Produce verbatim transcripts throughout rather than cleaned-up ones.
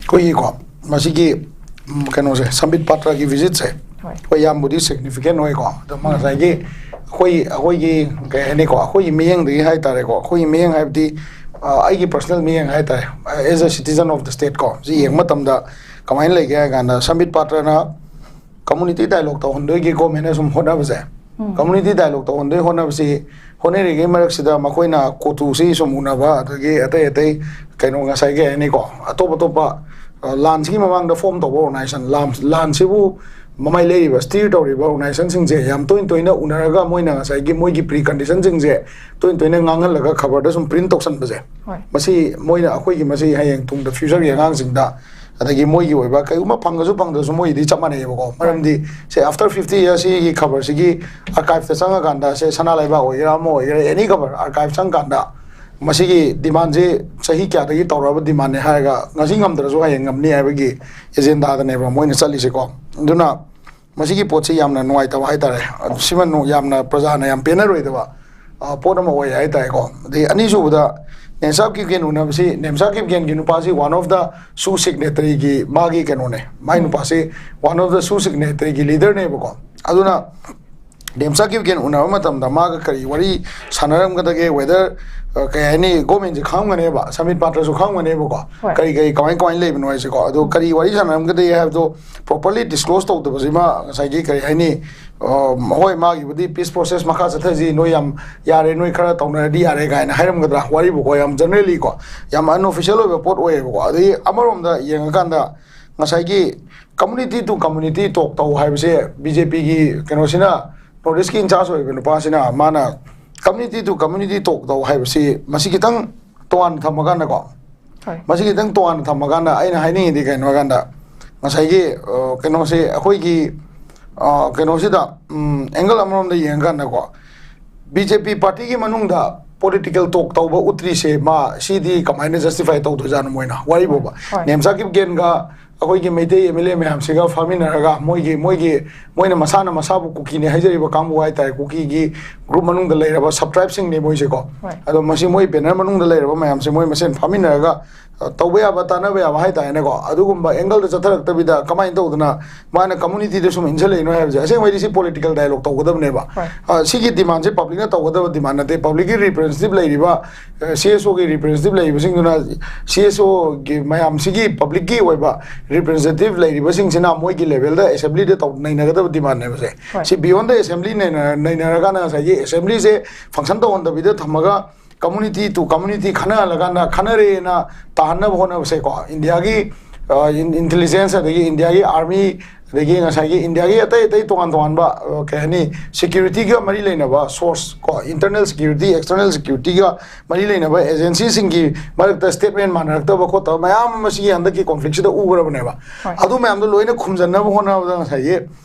ꯑꯩꯈꯣꯏꯒꯤꯀꯣ, ꯃꯁꯤꯒꯤ ꯎꯝ, ꯀꯩꯅꯣꯁꯦ, ꯁꯝꯕꯤꯠ ꯄꯥꯇ꯭ꯔꯒꯤ ꯚꯤꯖꯤꯠꯁꯦ, ꯍꯣꯏ꯫ ꯍꯣꯏ, ꯌꯥꯝꯕꯨꯗꯤ ꯁꯤꯒꯅꯤꯐꯤꯀꯦꯟ ꯑꯣꯏꯀꯣ꯫ ꯑꯗꯣ ꯃꯥ ꯉꯁꯥꯏꯒꯤ ꯑꯩꯈꯣꯏ ꯑꯩꯈꯣꯏꯒꯤ ꯀꯩ ꯍꯥꯏꯅꯤꯀꯣ, ꯑꯩꯈꯣꯏꯒꯤ ꯃꯤꯠꯌꯦꯡꯗꯒꯤ ꯍꯥꯏ ꯇꯥꯔꯦꯀꯣ, ꯑꯩꯈꯣꯏꯒꯤ ꯃꯤꯠꯌꯦꯡ ꯍꯥꯏꯕꯗꯤ ꯑ, ꯑꯩꯒꯤ ꯄꯔꯁꯣꯅꯦꯜ ꯃꯤꯠꯌꯦꯡ ꯍꯥꯏ ꯇꯥꯔꯦ, as a citizen of the state ꯀꯣ, ꯁꯤ ꯌꯦꯡꯕ ꯃꯇꯝꯗ ꯀꯃꯥꯏꯅ ꯂꯩꯒꯦ ꯍꯥꯏ ꯀꯥꯟꯗ, ꯁꯝꯕꯤꯠ ꯄꯥꯇ꯭ꯔꯅ ꯀꯝꯃꯨꯅꯤꯇꯤ ꯗꯥꯏꯂꯣꯛ ꯇꯧꯍꯟꯗꯣꯏꯒꯤ ꯒꯣꯔꯃꯦꯟꯅ ꯁꯨꯝ ꯍꯣꯠꯅꯕꯁꯦ, ꯀꯝꯃꯨꯅꯤꯇꯤ ꯗꯥꯏꯂꯣꯛ ꯇꯧꯍꯟꯗꯣꯏ ꯍꯣꯠꯅꯕꯁꯤ, ꯍꯣꯠꯅꯔꯤꯉꯩ ꯃꯔꯛꯁꯤꯗ ꯃꯈꯣꯏꯅ ꯀꯣꯇꯨꯁꯤ ꯁꯨꯝ ꯎꯅꯕ, ꯑꯗꯒꯤ ꯑꯇꯩ ꯑꯇꯩ ꯀꯩꯅꯣ, ꯉꯁꯥꯏꯒꯤ ꯍꯥꯏꯅꯤꯀꯣ, ꯑꯇꯣꯞ ꯑꯇꯣꯞꯄ ꯑ, ꯂꯥꯟꯁꯤꯒꯤ ꯃꯃꯥꯡꯗ ꯐꯣꯝ ꯇꯧꯕ ꯑꯣꯔꯒꯅꯥꯏꯖꯦꯁꯟ, ꯂꯥꯟ ꯂꯥꯟꯁꯤꯕꯨ ꯃꯃꯥꯏ ꯂꯩꯔꯤꯕ, ꯁ꯭ꯇꯤꯌꯔ ꯇꯧꯔꯤꯕ ꯑꯣꯔꯒꯅꯥꯏꯖꯦꯁꯟꯁꯤꯡꯁꯦ ꯌꯥꯝ ꯇꯣꯏꯅ ꯇꯣꯏꯅ ꯎꯅꯔꯒ ꯃꯣꯏꯅ ꯉꯁꯥꯏꯒꯤ ꯃꯣꯏꯒꯤ ꯄ꯭ꯔꯤ ꯀꯟꯗꯤꯁꯟꯁꯤꯡꯁꯦ ꯇꯣꯏꯅ ꯇꯣꯏꯅ ꯉꯥꯡꯍꯜꯂꯒ ꯈꯕꯔꯗ ꯁꯨꯝ ꯄ꯭ꯔꯤꯟ ꯇꯧꯁꯟꯕꯁꯦ, ꯍꯣꯏ꯫ ꯃꯁꯤ ꯃꯣꯏꯅ ꯑꯩꯈꯣꯏꯒꯤ ꯃꯁꯤ ꯍꯌꯦꯡ ꯇꯨꯡꯗ ꯐ꯭ꯌꯨꯆꯔꯒꯤ ꯑꯉꯥꯡꯁꯤꯡꯗ, ꯑꯗꯒꯤ ꯃꯣꯏꯒꯤ ꯑꯣꯏꯕ ꯀꯩꯒꯨꯝꯕ ꯐꯪꯉꯁꯨ ꯐꯪꯗ꯭ꯔꯁꯨ ꯃꯣꯏꯒꯤꯗꯤ ꯆꯞ ꯃꯥꯟꯅꯩꯌꯦꯕꯀꯣ꯫ ꯃꯔꯝꯗꯤ ꯁꯦ, after fifty years ꯁꯤꯒꯤ ꯈꯕꯔꯁꯤꯒꯤ ꯑꯥꯔꯀꯥꯏꯞꯇ ꯆꯪꯉꯀꯥꯟꯗ, ꯁꯦ, ꯁꯅꯥ ꯂꯩꯕꯥꯛ ꯑꯣꯏꯒꯦꯔꯥ ꯑꯃ ꯑꯣꯏꯒꯦꯔꯥ, ꯑꯦꯅꯤ ꯈꯕꯔ ꯑꯥꯔꯀꯥꯏꯞ ꯆꯪꯉꯀꯥꯟꯗ ꯃꯁꯤꯒꯤ ꯗꯤꯃꯥꯟꯁꯦ ꯆꯍꯤ ꯀꯌꯥꯗꯒꯤ ꯇꯧꯔꯛꯑꯕ ꯗꯤꯃꯥꯟꯅꯦ ꯍꯥꯏꯔꯒ ꯉꯁꯤ ꯉꯝꯗ꯭ꯔꯁꯨ ꯍꯌꯦꯡ ꯉꯝꯅꯤ ꯍꯥꯏꯕꯒꯤ ꯑꯦꯖꯦꯟꯗꯥꯗꯅꯦꯕ ꯃꯣꯏꯅ ꯆꯠꯂꯤꯁꯦꯀꯣ꯫ ꯑꯗꯨꯅ ꯃꯁꯤꯒꯤ ꯄꯣꯠꯁꯤ ꯌꯥꯝꯅ ꯅꯨꯡꯉꯥꯏꯇꯕ ꯍꯥꯏꯇꯥꯔꯦ꯫ ꯁꯤꯃ ꯅꯨ-, ꯌꯥꯝꯅ ꯄ꯭ꯔꯖꯥꯅ ꯌꯥꯝ ꯄꯦꯟꯅꯔꯣꯏꯗꯕ, ꯑ, ꯄꯣꯠ ꯑꯃ ꯑꯣꯏ ꯍꯥꯏꯇꯥꯔꯦꯀꯣ꯫ ꯑꯗꯩ ꯑꯅꯤꯁꯨꯕꯗ ꯅꯦꯝꯆꯥ ꯀꯤꯞꯒꯦꯟ ꯎꯅꯕꯁꯤ, ꯅꯦꯝꯆꯥ ꯀꯤꯞꯒꯦꯟꯒꯤ ꯅꯨꯄꯥꯁꯤ one of the ꯁꯨ ꯁꯤꯒꯅꯦꯇꯔꯤꯒꯤ ꯃꯥꯒꯤ ꯀꯩꯅꯣꯅꯦ, ꯃꯥꯏ ꯅꯨꯄꯥꯁꯤ one of the ꯁꯨ ꯁꯤꯒꯅꯦꯇꯔꯤꯒꯤ ꯂꯤꯗꯔꯅꯦꯕꯀꯣ꯫ ꯑꯗꯨꯅ ꯅꯦꯝꯆꯥ ꯀꯤꯞꯒꯦꯟ ꯎꯅꯕ ꯃꯇꯝꯗ ꯃꯥꯒ ꯀꯔꯤ ꯋꯥꯔꯤ ꯁꯥꯟꯅꯔꯝꯒꯗꯒꯦ, ꯋꯦꯗꯔ, ꯑ, ꯀꯩ ꯍꯥꯏꯅꯤ, ꯒꯣꯔꯃꯦꯟꯁꯦ ꯈꯪꯉꯝꯒꯅꯦꯕ, ꯁꯝꯕꯤꯠ ꯄꯥꯇ꯭ꯔꯁꯨ ꯈꯪꯉꯝꯒꯅꯦꯕꯀꯣ, ꯍꯣꯏ꯫ ꯀꯔꯤ ꯀꯔꯤ ꯀꯃꯥꯏ ꯀꯃꯥꯏꯅ ꯂꯩꯕꯅꯣ ꯍꯥꯏꯁꯦꯀꯣ꯫ ꯑꯗꯣ ꯀꯔꯤ ꯋꯥꯔꯤ ꯁꯥꯟꯅꯔꯝꯒꯗꯒꯦ ꯍꯥꯏꯕꯗꯣ ꯄ꯭ꯔꯣꯄꯔꯂꯤ ꯗꯤꯁꯀ꯭ꯂꯣꯁ ꯇꯧꯗꯕꯁꯤꯃ ꯉꯁꯥꯏꯒꯤ ꯀꯔꯤ ꯍꯥꯏꯅꯤ, ꯑ, ꯍꯣꯏ, ꯃꯥꯒꯤꯕꯨꯗꯤ ꯄꯤꯁ ꯄ꯭ꯔꯣꯁꯦꯁ ꯃꯈꯥ ꯆꯠꯊꯁꯤ, ꯅꯣꯏ ꯌꯥꯝ ꯌꯥꯔꯦ, ꯅꯣꯏ ꯈꯔ ꯇꯧꯅꯔꯗꯤ ꯌꯥꯔꯦ ꯀꯥꯏꯅ ꯍꯥꯏꯔꯝꯒꯗ꯭ꯔꯥ, ꯋꯥꯔꯤꯕꯨꯀꯣ, ꯌꯥꯝ ꯖꯦꯅꯔꯦꯂꯤꯀꯣ, ꯌꯥꯝ ꯑꯟꯑꯣꯐꯤꯁꯤꯌꯦꯜ ꯑꯣꯏꯕ ꯄꯣꯠ ꯑꯣꯏꯌꯦꯕꯀꯣ꯫ ꯑꯗꯒꯤ ꯑꯃꯔꯣꯝꯗ ꯌꯦꯡꯉꯀꯥꯟꯗ ꯉꯁꯥꯏꯒꯤ community to community talk ꯇꯧ ꯍꯥꯏꯕꯁꯦ ꯕꯤ ꯖꯦ ꯄꯤꯒꯤ ꯀꯩꯅꯣꯁꯤꯅ, ꯅꯣꯔꯠ ꯏꯁꯀꯤ ꯏꯟꯆꯥꯔꯖ ꯑꯣꯏꯕ ꯅꯨꯄꯥꯁꯤꯅ, ꯃꯥꯅ community to community talk ꯇꯧ ꯍꯥꯏꯕꯁꯤ, ꯃꯁꯤ ꯈꯤꯇꯪ ꯇꯣꯉꯥꯟꯅ ꯊꯝꯃꯀꯥꯟꯗꯀꯣ, ꯍꯣꯏ꯫ ꯃꯁꯤ ꯈꯤꯇꯪ ꯇꯣꯉꯥꯟꯅ ꯊꯝꯃꯀꯥꯟꯗ ꯑꯩꯅ ꯍꯥꯏꯅꯤꯡꯉꯤꯗꯤ ꯀꯩꯅꯣ ꯍꯥꯏꯀꯥꯟꯗ, ꯉꯁꯥꯏꯒꯤ, ꯑ, ꯀꯩꯅꯣꯁꯦ, ꯑꯩꯈꯣꯏꯒꯤ, ꯑ, ꯀꯩꯅꯣꯁꯤꯗ, ꯎꯝ, ꯑꯦꯡꯒꯜ ꯑꯃꯔꯣꯝꯗ ꯌꯦꯡꯉꯀꯥꯟꯗꯀꯣ, ꯕꯤ ꯖꯦ ꯄꯤ ꯄꯥꯔꯇꯤꯒꯤ ꯃꯅꯨꯡꯗ ꯄꯣꯂꯤꯇꯤꯀꯦꯜ ꯇꯣꯛ ꯇꯧꯕ ꯎꯠꯇ꯭ꯔꯤꯁꯦ, ꯃꯥ ꯁꯤꯗꯤ ꯀꯃꯥꯏꯅ ꯖꯁꯇꯤꯐꯥꯏ ꯇꯧꯗꯣꯏꯖꯥꯠꯅꯣ ꯃꯣꯏꯅ? ꯋꯥꯔꯤꯕꯨꯕ, ꯍꯣꯏ꯫ ꯅꯦꯝꯆꯥ ꯀꯤꯞꯒꯦꯟꯒ ꯑꯩꯈꯣꯏꯒꯤ ꯃꯩꯇꯩ ꯑꯦꯝ ꯑꯦꯜ ꯑꯦ ꯃꯌꯥꯝꯁꯤꯒ ꯐꯝꯃꯤꯟꯅꯔꯒ, ꯃꯣꯏꯒꯤ, ꯃꯣꯏꯒꯤ, ꯃꯣꯏꯅ ꯃꯁꯥꯅ ꯃꯁꯥꯕꯨ ꯀꯨꯀꯤꯅꯦ ꯍꯥꯏꯖꯔꯤꯕ ꯀꯥꯡꯕꯨ ꯍꯥꯏꯇꯥꯔꯦ, ꯀꯨꯀꯤꯒꯤ ꯒ꯭ꯔꯨꯞ ꯃꯅꯨꯡꯗ ꯂꯩꯔꯕ ꯁꯕ ꯇ꯭ꯔꯥꯏꯕꯁꯤꯡꯅꯦ ꯃꯣꯏꯁꯦꯀꯣ꯫ ꯍꯣꯏ꯫ ꯑꯗꯣ ꯃꯁꯤ ꯃꯣꯏ ꯕꯦꯅꯔ ꯃꯅꯨꯡꯗ ꯂꯩꯔꯕ ꯃꯌꯥꯝꯁꯦ ꯃꯣꯏ ꯃꯁꯦꯟ ꯐꯝꯃꯤꯟꯅꯔꯒ ꯇꯧꯕ ꯌꯥꯕ, ꯇꯥꯟꯅꯕ ꯌꯥꯕ ꯍꯥꯏꯇꯥꯔꯦꯅꯦꯀꯣ, ꯑꯗꯨꯒꯨꯝꯕ ꯑꯦꯡꯒꯜꯗ ꯆꯠꯊꯔꯛꯇꯕꯤꯗ ꯀꯃꯥꯏꯅ ꯇꯧꯗꯅ ꯃꯥꯅ ꯀꯝꯃꯨꯅꯤꯇꯤꯗ ꯁꯨꯝ ꯏꯟꯁꯤꯜꯂꯛꯏꯅꯣ ꯍꯥꯏꯕꯁꯦ, ꯑꯁꯦꯡꯕꯩꯗꯤ ꯁꯤ ꯄꯣꯂꯤꯇꯤꯀꯦꯜ ꯗꯥꯏꯂꯣꯒ ꯇꯧꯒꯗꯕꯅꯦꯕ꯫ ꯍꯣꯏ꯫ ꯑ, ꯁꯤꯒꯤ ꯗꯤꯃꯥꯟꯁꯦ ꯄꯕ꯭ꯂꯤꯛꯅ ꯇꯧꯒꯗꯕ ꯗꯤꯃꯥꯟ ꯅꯠꯇꯦ꯫ ꯄꯕ꯭ꯂꯤꯛꯀꯤ ꯔꯤꯄ꯭ꯔꯖꯦꯟꯇꯦꯇꯤꯚ ꯂꯩꯔꯤꯕ, ꯁꯤ ꯑꯦꯁ ꯑꯣꯒꯤ ꯔꯤꯄ꯭ꯔꯖꯦꯟꯇꯦꯇꯤꯚ ꯂꯩꯔꯤꯕꯁꯤꯡꯗꯨꯅ, ꯁꯤ ꯑꯦꯁ ꯑꯣꯒꯤ ꯃꯌꯥꯝꯁꯤꯒꯤ ꯄꯕ꯭ꯂꯤꯛꯀꯤ ꯑꯣꯏꯕ ꯔꯤꯄ꯭ꯔꯖꯦꯟꯇꯦꯇꯤꯚ ꯂꯩꯔꯤꯕꯁꯤꯡꯁꯤꯅ ꯃꯣꯏꯒꯤ ꯂꯦꯚꯦꯜꯗ ꯑꯦꯁꯦꯝꯕ꯭ꯂꯤꯗ ꯇꯧ ꯅꯩꯅꯒꯗꯕ ꯗꯤꯃꯥꯟꯅꯦꯕꯁꯦ꯫ ꯍꯣꯏ꯫ ꯁꯤ ꯕꯤꯌꯣꯟꯗ ꯑꯦꯁꯦꯝꯕ꯭ꯂꯤ ꯅꯩꯅꯔꯀꯥꯟꯗ ꯉꯁꯥꯏꯒꯤ ꯑꯦꯁꯦꯝꯕ꯭ꯂꯤꯁꯦ ꯐꯪꯁꯟ ꯇꯧꯍꯟꯗꯕꯤꯗ ꯊꯝꯃꯒ ꯀꯝꯃꯨꯅꯤꯇꯤ ꯇꯨ ꯀꯝꯃꯨꯅꯤꯇꯤ ꯈꯟꯅꯍꯜꯂꯀꯥꯟꯗ ꯈꯟꯅꯔꯦꯅ ꯇꯥꯍꯟꯅꯕ ꯍꯣꯠꯅꯕꯁꯦꯀꯣ, ꯏꯟꯗꯤꯌꯥꯒꯤ ꯏꯟꯇꯦꯂꯤꯖꯦꯟꯁ, ꯑꯗꯒꯤ ꯏꯟꯗꯤꯌꯥꯒꯤ ꯑꯥꯔꯃꯤ, ꯑꯗꯒꯤ ꯉꯁꯥꯏꯒꯤ ꯏꯟꯗꯤꯌꯥꯒꯤ ꯑꯇꯩ ꯑꯇꯩ ꯇꯣꯉꯥꯟ ꯇꯣꯉꯥꯟꯕ, ꯑ, ꯀꯩ ꯍꯥꯏꯅꯤ, ꯁꯦꯀ꯭ꯌꯨꯔꯤꯇꯤꯒ ꯃꯔꯤ ꯂꯩꯅꯕ ꯁꯣꯔꯁ ꯀꯣ, ꯏꯟꯇꯔꯅꯦꯜ ꯁꯦꯀ꯭ꯌꯨꯔꯤꯇꯤ, ꯑꯦꯛꯁꯇꯔꯅꯦꯜ ꯁꯦꯀ꯭ꯌꯨꯔꯤꯇꯤꯒ ꯃꯔꯤ ꯂꯩꯅꯕ ꯑꯦꯖꯦꯟꯁꯤꯁꯤꯡꯒꯤ ꯃꯔꯛꯇ ꯁ꯭ꯇꯦꯠꯃꯦꯟ ꯃꯥꯟꯅꯔꯛꯇꯕ ꯈꯣꯠꯇꯕ ꯃꯌꯥꯝ ꯑꯃ ꯁꯤꯒꯤ ꯍꯟꯗꯛꯀꯤ ꯀꯣꯟꯐ꯭ꯂꯤꯛꯁꯤꯗ ꯎꯈ꯭ꯔꯕꯅꯦꯕ꯫ ꯍꯣꯏ꯫ ꯑꯗꯨ ꯃꯌꯥꯝꯗꯣ ꯂꯣꯏꯅ ꯈꯨꯝꯖꯟꯅꯕ ꯍꯣꯠꯅꯕꯗ ꯉꯁꯥꯏꯒꯤ,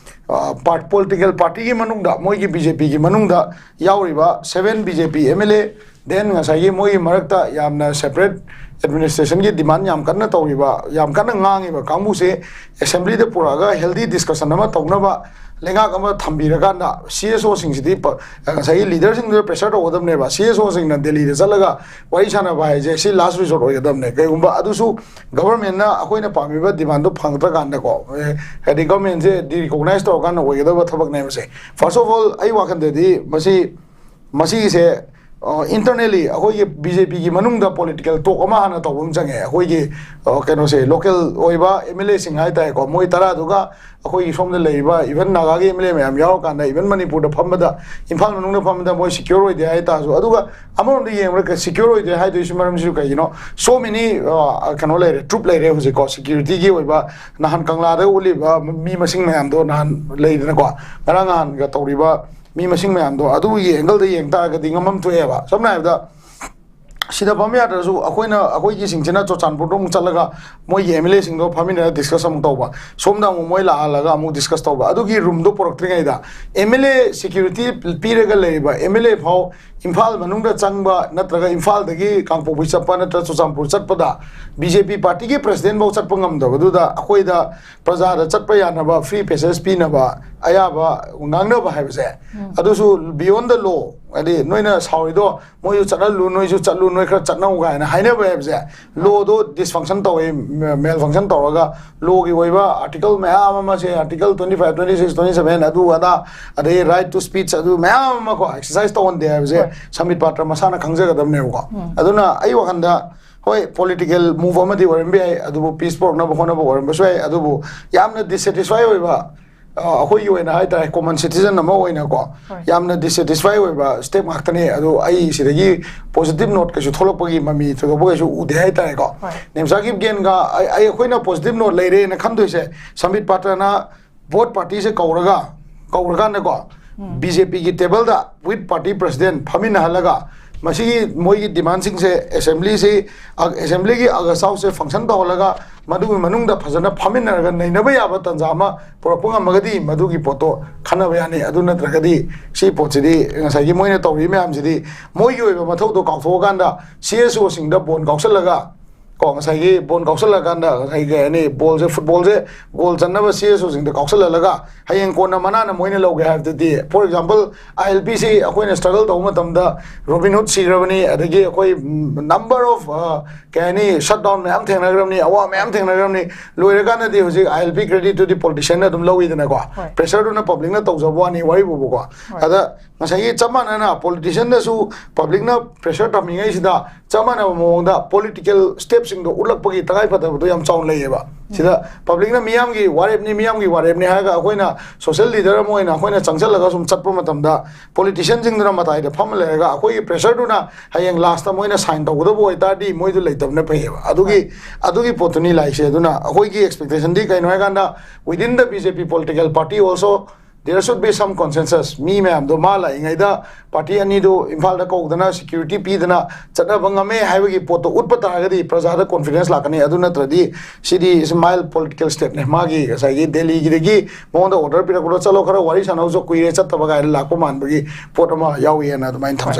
ꯑ, ꯄꯥꯔꯠ-, ꯄꯣꯂꯤꯇꯤꯀꯦꯜ ꯄꯥꯔꯇꯤꯒꯤ ꯃꯅꯨꯡꯗ, ꯃꯣꯏꯒꯤ ꯕꯤ ꯖꯦ ꯄꯤꯒꯤ ꯃꯅꯨꯡꯗ ꯌꯥꯎꯔꯤꯕ seven B J P M L A, then ꯉꯁꯥꯏꯒꯤ ꯃꯣꯏꯒꯤ ꯃꯔꯛꯇ ꯌꯥꯝꯅ ꯁꯦꯄꯔꯦꯠ ꯑꯦꯗꯃꯤꯅꯤꯁꯇ꯭ꯔꯦꯁꯟꯒꯤ ꯗꯤꯃꯥꯟ ꯌꯥꯝ ꯀꯟꯅ ꯇꯧꯔꯤꯕ, ꯌꯥꯝ ꯀꯟꯅ ꯉꯥꯡꯉꯤꯕ ꯀꯥꯡꯕꯨꯁꯦ ꯑꯦꯁꯦꯝꯕ꯭ꯂꯤꯗ ꯄꯨꯔꯛꯑꯒ ꯍꯦꯜꯗꯤ ꯗꯤꯁꯀꯁꯟ ꯑꯃ ꯇꯧꯅꯕ ꯂꯩꯉꯥꯛ ꯑꯃ ꯊꯝꯕꯤꯔꯀꯥꯟꯗ, ꯁꯤ ꯑꯦꯁ ꯑꯣꯁꯤꯡꯁꯤꯗꯤ ꯄ-, ꯉꯁꯥꯏꯒꯤ ꯂꯤꯗꯔꯁꯤꯡꯗꯨꯗ ꯄ꯭ꯔꯦꯁꯔ ꯇꯧꯒꯗꯕꯅꯦꯕ꯫ ꯁꯤ ꯑꯦꯁ ꯑꯣꯁꯤꯡꯅ ꯗꯦꯜꯂꯤꯗ ꯆꯠꯂꯒ ꯋꯥꯔꯤ ꯁꯥꯟꯅꯕ ꯍꯥꯏꯁꯦ ꯁꯤ ꯂꯥꯁ ꯔꯤꯖꯣꯔꯠ ꯑꯣꯏꯒꯗꯕꯅꯦ꯫ ꯀꯩꯒꯨꯝꯕ ꯑꯗꯨꯁꯨ ꯒꯚꯔꯟꯃꯦꯟꯠꯅ ꯑꯩꯈꯣꯏꯅ ꯄꯥꯝꯃꯤꯕ ꯗꯤꯃꯥꯟꯗꯣ ꯐꯪꯗ꯭ꯔꯀꯥꯟꯗꯀꯣ, ꯑꯦ, ꯍꯥꯏꯗꯤ ꯒꯚꯔꯟꯃꯦꯟꯠꯁꯦ ꯗꯤꯔꯤꯀꯣꯛꯅꯥꯏꯖ ꯇꯧꯔꯀꯥꯟꯗ ꯑꯣꯏꯒꯗꯕ ꯊꯕꯛꯅꯦꯕꯁꯦ꯫ First of all, ꯑꯩ ꯋꯥꯈꯜꯗꯗꯤ ꯃꯁꯤ, ꯃꯁꯤꯒꯤꯁꯦ, ꯑ, ꯏꯟꯇꯔꯅꯦꯜꯂꯤ ꯑꯩꯈꯣꯏꯒꯤ ꯕꯤ ꯖꯦ ꯄꯤꯒꯤ ꯃꯅꯨꯡꯗ ꯄꯣꯂꯤꯇꯤꯀꯦꯜ ꯇꯣꯛ ꯑꯃ ꯍꯥꯟꯅ ꯇꯧꯕ ꯑꯃ ꯆꯪꯉꯦ꯫ ꯑꯩꯈꯣꯏꯒꯤ, ꯑ, ꯀꯩꯅꯣꯁꯦ, ꯂꯣꯀꯦꯜ ꯑꯣꯏꯕ ꯑꯦꯝ ꯑꯦꯜ ꯑꯦꯁꯤꯡ ꯍꯥꯏꯇꯥꯔꯦꯀꯣ, ꯃꯣꯏ ꯇꯔꯥꯗꯨꯒ ꯑꯩꯈꯣꯏꯒꯤ ꯁꯣꯝꯗ ꯂꯩꯔꯤꯕ ꯏꯚꯟ ꯅꯥꯒꯥꯒꯤ ꯑꯦꯝ ꯑꯦꯜ ꯑꯦ ꯃꯌꯥꯝ ꯌꯥꯎꯔꯀꯥꯟꯗ, ꯏꯚꯟ ꯃꯅꯤꯄꯨꯔꯗ ꯐꯝꯕꯗ, ꯏꯝꯐꯥꯜ ꯃꯅꯨꯡꯗ ꯐꯝꯕꯗ ꯃꯣꯏ ꯁꯤꯀ꯭ꯌꯣꯔ ꯑꯣꯏꯗꯦ ꯍꯥꯏꯇꯥꯔꯁꯨ, ꯑꯗꯨꯒ ꯑꯃꯔꯣꯝꯗ ꯌꯦꯡꯕꯗ ꯁꯤꯀ꯭ꯌꯣꯔ ꯑꯣꯏꯗꯦ ꯍꯥꯏꯗꯣꯏꯁꯤ ꯃꯔꯝꯁꯤꯁꯨ ꯀꯩꯒꯤꯅꯣ? So many, ꯑ, ꯀꯩꯅꯣ ꯂꯩꯔꯦ, ꯇ꯭ꯔꯨꯞ ꯂꯩꯔꯦ ꯍꯧꯖꯤꯛꯀꯣ, ꯁꯦꯀ꯭ꯌꯨꯔꯤꯇꯤꯒꯤ ꯑꯣꯏꯕ ꯅꯍꯥꯟ ꯀꯪꯂꯥꯗ ꯎꯠꯂꯤꯕ ꯃꯤ ꯃꯁꯤꯡ ꯃꯌꯥꯝꯗꯣ, ꯅꯍꯥꯟ ꯂꯩꯗꯅꯀꯣ, ꯉꯔꯥꯡ ꯅꯍꯥꯟꯒ ꯇꯧꯔꯤꯕ ꯃꯤ ꯃꯁꯤꯡ ꯃꯌꯥꯝꯗꯣ, ꯑꯗꯨꯒꯤ ꯑꯦꯡꯒꯜꯗ ꯌꯦꯡ ꯇꯥꯔꯒꯗꯤ ꯉꯝꯐꯝ ꯊꯣꯛꯑꯦꯕ꯫ ꯁꯝꯅ ꯍꯥꯏꯔꯕꯗ, ꯁꯤꯗ ꯐꯝ ꯌꯥꯗ꯭ꯔꯁꯨ ꯑꯩꯈꯣꯏꯅ, ꯑꯩꯈꯣꯏꯒꯤꯁꯤꯡꯁꯤꯅ ꯆꯨꯔꯆꯥꯟꯄꯨꯔꯗ ꯑꯃꯨꯛ ꯆꯠꯂꯒ ꯃꯣꯏꯒꯤ ꯑꯦꯝ ꯑꯦꯜ ꯑꯦꯁꯤꯡꯗꯣ ꯐꯝꯃꯤꯟꯅꯔ ꯗꯤꯁꯀꯁ ꯑꯃꯨꯛ ꯇꯧꯕ, ꯁꯣꯝꯗ ꯑꯃꯨꯛ ꯃꯣꯏ ꯂꯥꯛꯍꯜꯂꯒ ꯑꯃꯨꯛ ꯗꯤꯁꯀꯁ ꯇꯧꯕ, ꯑꯗꯨꯒꯤ ꯔꯨꯝꯗꯣ ꯄꯨꯔꯛꯇ꯭ꯔꯤꯉꯩꯗ ꯑꯦꯝ ꯑꯦꯜ ꯑꯦ, ꯁꯦꯀ꯭ꯌꯨꯔꯤꯇꯤ ꯄꯤꯔꯒ ꯂꯩꯔꯤꯕ ꯑꯦꯝ ꯑꯦꯜ ꯑꯦ ꯐꯥꯎ ꯏꯝꯐꯥꯜ ꯃꯅꯨꯡꯗ ꯆꯪꯕ ꯅꯠꯇ꯭ꯔꯒ ꯏꯝꯐꯥꯜꯗꯒꯤ ꯀꯥꯡꯄꯣꯛꯄꯤ ꯆꯠꯄ ꯅꯠꯇ꯭ꯔꯒ ꯆꯨꯔꯆꯥꯟꯄꯨꯔ ꯆꯠꯄꯗ ꯕꯤ ꯖꯦ ꯄꯤ ꯄꯥꯔꯇꯤꯒꯤ ꯄ꯭ꯔꯁꯤꯗꯦꯟꯐꯧ ꯆꯠꯄ ꯉꯝꯗꯕꯗꯨꯗ ꯑꯩꯈꯣꯏꯗ ꯄ꯭ꯔꯖꯥꯗ ꯆꯠꯄ ꯌꯥꯅꯕ ꯐ꯭ꯔꯤ ꯄꯦꯁꯦꯁ ꯄꯤꯅꯕ ꯑꯌꯥꯕ ꯉꯥꯡꯅꯕ ꯍꯥꯏꯕꯁꯦ, ꯑꯗꯨꯁꯨ beyond the law, ꯍꯥꯏꯗꯤ ꯅꯣꯏꯅ ꯁꯥꯎꯔꯤꯗꯣ ꯃꯣꯏꯁꯨ ꯆꯠꯍꯜꯂꯨ, ꯅꯣꯏꯁꯨ ꯆꯠꯂꯨ, ꯅꯣꯏ ꯈꯔ ꯆꯠꯅꯧ ꯀꯥꯏꯅ ꯍꯥꯏꯅꯕ ꯍꯥꯏꯕꯁꯦ, ꯂꯣꯗꯣ ꯗꯤꯁꯐꯪꯁꯟ ꯇꯧꯋꯦ, ꯃꯦꯜ ꯐꯪꯁꯟ ꯇꯧꯔꯒ ꯂꯣꯒꯤ ꯑꯣꯏꯕ ꯑꯥꯔꯇꯤꯀꯜ ꯃꯌꯥꯝ ꯑꯃꯁꯦ, article twenty five, twenty six, twenty seven, ꯑꯗꯨ ꯑꯗꯥ, ꯑꯗꯩ right to speech, ꯑꯗꯨ ꯃꯌꯥꯝ ꯑꯃ ꯀꯣ ꯑꯦꯛꯁꯔꯁꯥꯏꯁ ꯇꯧꯍꯟꯗꯦ ꯍꯥꯏꯕꯁꯦ ꯁꯝꯕꯤꯠ ꯄꯥꯇ꯭ꯔ ꯃꯁꯥꯅ ꯈꯪꯖꯒꯗꯕꯅꯦꯕꯀꯣ꯫ ꯑꯗꯨꯅ ꯑꯩ ꯋꯥꯈꯜꯗ, ꯍꯣꯏ, ꯄꯣꯂꯤꯇꯤꯀꯦꯜ ꯃꯨꯚ ꯑꯃꯗꯤ ꯑꯣꯏꯔꯝꯕ ꯌꯥꯏ, ꯑꯗꯨꯕꯨ ꯄꯤꯁ ꯄꯨꯔꯛꯅꯕ ꯍꯣꯠꯅꯕ ꯑꯣꯏꯔꯝꯕꯁꯨ ꯌꯥꯏ, ꯑꯗꯨꯕꯨ ꯌꯥꯝꯅ ꯗꯤꯁꯁꯦꯇꯤꯁꯐꯥꯏ ꯑꯣꯏꯕ, ꯑ, ꯑꯩꯈꯣꯏꯒꯤ ꯑꯣꯏꯅ ꯍꯥꯏꯇꯥꯔꯦ, ꯀꯣꯃꯟ ꯁꯤꯇꯤꯖꯟ ꯑꯃ ꯑꯣꯏꯅꯀꯣ, ꯌꯥꯝꯅ ꯗꯤꯁꯁꯦꯇꯤꯁꯐꯥꯏ ꯑꯣꯏꯕ ꯁ꯭ꯇꯦꯞ ꯉꯥꯛꯇꯅꯦ꯫ ꯑꯗꯣ ꯑꯩ ꯁꯤꯗꯒꯤ ꯄꯣꯖꯤꯇꯤꯚ ꯅꯣꯠ ꯀꯩꯁꯨ ꯊꯣꯛꯂꯛꯄꯒꯤ ꯃꯃꯤ ꯊꯣꯏꯗꯣꯛꯄ ꯀꯩꯁꯨ ꯎꯗꯦ ꯍꯥꯏꯇꯥꯔꯦꯀꯣ꯫ ꯅꯦꯝꯁꯥꯒꯤ ꯒꯦꯟꯒ ꯑꯩ, ꯑꯩ, ꯑꯩꯈꯣꯏꯅ ꯄꯣꯖꯤꯇꯤꯚ ꯅꯣꯠ ꯂꯩꯔꯦꯅ ꯈꯟꯗꯣꯏꯁꯦ, ꯁꯝꯕꯤꯠ ꯄꯥꯇ꯭ꯔꯅ ꯕꯣꯠ ꯄꯥꯔꯇꯤꯁꯦ ꯀꯧꯔꯒ, ꯀꯧꯔꯀꯥꯟꯗꯀꯣ, ꯕꯤ ꯖꯦ ꯄꯤꯒꯤ ꯇꯦꯕꯜꯗ ꯋꯤꯠ ꯄꯥꯔꯇꯤ ꯄ꯭ꯔꯁꯤꯗꯦꯟ ꯐꯝꯃꯤꯟꯅꯍꯜꯂꯒ, ꯃꯁꯤꯒꯤ ꯃꯣꯏꯒꯤ ꯗꯤꯃꯥꯟꯁꯤꯡꯁꯦ ꯑꯦꯁꯦꯝꯕ꯭ꯂꯤꯁꯤ, ꯑꯦꯁꯦꯝꯕ꯭ꯂꯤꯒꯤ ꯑꯒꯁ ꯍꯥꯎꯁꯁꯦ ꯐꯪꯁꯟ ꯇꯧꯍꯜꯂꯒ, ꯃꯗꯨꯒꯤ ꯃꯅꯨꯡꯗ ꯐꯖꯅ ꯐꯝꯃꯤꯟꯅꯔꯒ ꯅꯩꯅꯕ ꯌꯥꯕ ꯇꯥꯟꯖꯥ ꯑꯃ ꯄꯨꯔꯛꯄ ꯉꯝꯃꯒꯗꯤ, ꯃꯗꯨꯒꯤ ꯄꯣꯠꯇꯣ ꯈꯟꯅꯕ ꯌꯥꯅꯤ꯫ ꯑꯗꯨ ꯅꯠꯇ꯭ꯔꯒꯗꯤ ꯁꯤ ꯄꯣꯠꯁꯤꯗꯤ, ꯉꯁꯥꯏꯒꯤ ꯃꯣꯏꯅ ꯇꯧꯔꯤ ꯃꯌꯥꯝꯁꯤꯗꯤ, ꯃꯣꯏꯒꯤ ꯑꯣꯏꯕ ꯃꯊꯧꯗꯣ ꯀꯥꯎꯊꯣꯛꯑꯀꯥꯟꯗ ꯁꯤ ꯑꯦꯁ ꯑꯣꯁꯤꯡꯗ ꯕꯣꯟ ꯀꯥꯎꯁꯜꯂꯒ, ꯀꯣ, ꯉꯁꯥꯏꯒꯤ ꯕꯣꯜ ꯀꯥꯎꯁꯜꯂꯀꯥꯟꯗ, ꯉꯁꯥꯏꯒꯤ ꯀꯩ ꯍꯥꯏꯅꯤ, ꯕꯣꯜꯁꯦ, ꯐꯨꯠꯕꯣꯜꯁꯦ ꯒꯣꯜ ꯆꯟꯅꯕ ꯁꯤ ꯑꯦꯁ ꯑꯣꯁꯤꯡꯗ ꯀꯥꯎꯁꯜꯍꯜꯂꯒ, ꯍꯌꯦꯡ ꯀꯣꯟꯅ ꯃꯅꯥꯅ ꯃꯣꯏꯅ ꯂꯧꯒꯦ ꯍꯥꯏꯕꯗꯨꯗꯤ, ꯐꯣꯔ ꯑꯦꯛꯖꯥꯝꯄꯜ, ꯑꯥꯏ ꯑꯦꯜ ꯄꯤꯁꯤ ꯑꯩꯈꯣꯏꯅ ꯁ꯭ꯇ꯭ꯔꯒꯜ ꯇꯧꯕ ꯃꯇꯝꯗ, ꯔꯣꯕꯤꯟ ꯍꯨꯗ ꯁꯤꯈ꯭ꯔꯕꯅꯤ, ꯑꯗꯒꯤ ꯑꯩꯈꯣꯏ number of, ꯀꯩ ꯍꯥꯏꯅꯤ, ꯁꯠ ꯗꯥꯎꯟ ꯃꯌꯥꯝ ꯊꯦꯡꯅꯈ꯭ꯔꯕꯅꯤ, ꯑꯋꯥ ꯃꯌꯥꯝ ꯊꯦꯡꯅꯈ꯭ꯔꯕꯅꯤ꯫ ꯂꯣꯏꯔꯀꯥꯟꯗꯗꯤ ꯍꯧꯖꯤꯛ ꯑꯥꯏ ꯑꯦꯜ ꯄꯤ ꯀ꯭ꯔꯦꯗꯤꯠꯇꯨꯗꯤ ꯄꯣꯂꯤꯇꯤꯁꯤꯌꯟꯅ ꯑꯗꯨꯝ ꯂꯧꯋꯤꯗꯅꯀꯣ꯫ ꯄ꯭ꯔꯦꯁꯔꯗꯨꯅ ꯄꯕ꯭ꯂꯤꯛꯅ ꯇꯧꯖꯕ ꯋꯥꯅꯤ, ꯋꯥꯔꯤꯕꯨꯕꯀꯣ꯫ ꯑꯗ ꯉꯁꯥꯏꯒꯤ ꯆꯞ ꯃꯥꯟꯅꯅ ꯄꯣꯂꯤꯇꯤꯁꯤꯌꯟꯗꯁꯨ ꯄꯕ꯭ꯂꯤꯛꯅ ꯄ꯭ꯔꯦꯁꯔ ꯊꯝꯃꯤꯉꯩꯁꯤꯗ ꯆꯞ ꯃꯥꯟꯅꯕ ꯃꯑꯣꯡꯗ ꯄꯣꯂꯤꯇꯤꯀꯦꯜ ꯁ꯭ꯇꯦꯞꯁꯤꯡꯗꯣ ꯎꯠꯂꯛꯄꯒꯤ ꯇꯉꯥꯏꯐꯗꯕꯗꯣ ꯌꯥꯝ ꯆꯥꯎꯅ ꯂꯩꯌꯦꯕ꯫ ꯁꯤꯗ ꯄꯕ꯭ꯂꯤꯛꯅ ꯃꯤꯌꯥꯝꯒꯤ ꯋꯥꯔꯦꯞꯅꯤ, ꯃꯤꯌꯥꯝꯒꯤ ꯋꯥꯔꯦꯞꯅꯤ ꯍꯥꯏꯔꯒ ꯑꯩꯈꯣꯏꯅ ꯁꯣꯁꯤꯌꯦꯜ ꯂꯤꯗꯔ ꯑꯃ ꯑꯣꯏꯅ ꯑꯩꯈꯣꯏꯅ ꯆꯪꯁꯤꯜꯂꯒ ꯁꯨꯝ ꯆꯠꯄ ꯃꯇꯝꯗ, ꯄꯣꯂꯤꯇꯤꯁꯤꯌꯟꯁꯤꯡꯗꯨꯅ ꯃꯇꯥꯏꯗ ꯐꯝꯃ ꯂꯩꯔꯒ ꯑꯩꯈꯣꯏꯒꯤ ꯄ꯭ꯔꯦꯁꯔꯗꯨꯅ ꯍꯌꯦꯡ ꯂꯥꯁꯇ ꯃꯣꯏꯅ ꯁꯥꯏꯟ ꯇꯧꯒꯗꯕ ꯑꯣꯏꯇꯥꯔꯗꯤ ꯃꯣꯏꯗꯨ ꯂꯩꯇꯕꯅ ꯐꯩꯌꯦꯕ꯫ ꯑꯗꯨꯒꯤ, ꯑꯗꯨꯒꯤ ꯄꯣꯠꯇꯨꯅꯤ ꯂꯥꯛꯏꯁꯦ꯫ ꯑꯗꯨꯅ ꯑꯩꯈꯣꯏꯒꯤ ꯑꯦꯛꯁꯄꯦꯛꯇꯦꯁꯟꯗꯤ ꯀꯩꯅꯣ ꯍꯥꯏꯀꯥꯟꯗ, within the B J P political party also there should be some consensus. ꯃꯤ ꯃꯌꯥꯝꯗꯣ ꯃꯥ ꯂꯥꯛꯏꯉꯩꯗ ꯄꯥꯔꯇꯤ ꯑꯅꯤꯗꯨ ꯏꯝꯐꯥꯜꯗ ꯀꯧꯗꯅ, ꯁꯦꯀ꯭ꯌꯨꯔꯤꯇꯤ ꯄꯤꯗꯅ ꯆꯠꯅꯕ ꯉꯝꯃꯦ ꯍꯥꯏꯕꯒꯤ ꯄꯣꯠꯇꯣ ꯎꯠꯄ ꯇꯥꯔꯒꯗꯤ ꯄ꯭ꯔꯖꯥꯗ ꯀꯣꯟꯐꯤꯗꯦꯟꯁ ꯂꯥꯛꯀꯅꯤ꯫ ꯑꯗꯨ ꯅꯠꯇ꯭ꯔꯗꯤ ꯁꯤꯗꯤ is mild political stepꯅꯦ꯫ ꯃꯥꯒꯤ ꯉꯁꯥꯏꯒꯤ ꯗꯦꯜꯂꯤꯒꯤꯗꯒꯤ ꯃꯉꯣꯟꯗ ꯑꯣꯔꯗꯔ ꯄꯤꯔꯛꯄꯗꯣ, "ꯆꯠꯂꯣ, ꯈꯔ ꯋꯥꯔꯤ ꯁꯥꯟꯅꯧꯁꯨ, ꯀꯨꯏꯔꯦ ꯆꯠꯇꯕ" ꯀꯥꯏꯅ ꯂꯥꯛꯄ ꯃꯥꯟꯕꯒꯤ ꯄꯣꯠ ꯑꯃ ꯌꯥꯎꯏ ꯍꯥꯏꯅ ꯑꯗꯨꯃꯥꯏꯅ ꯊꯝꯖꯒꯦ꯫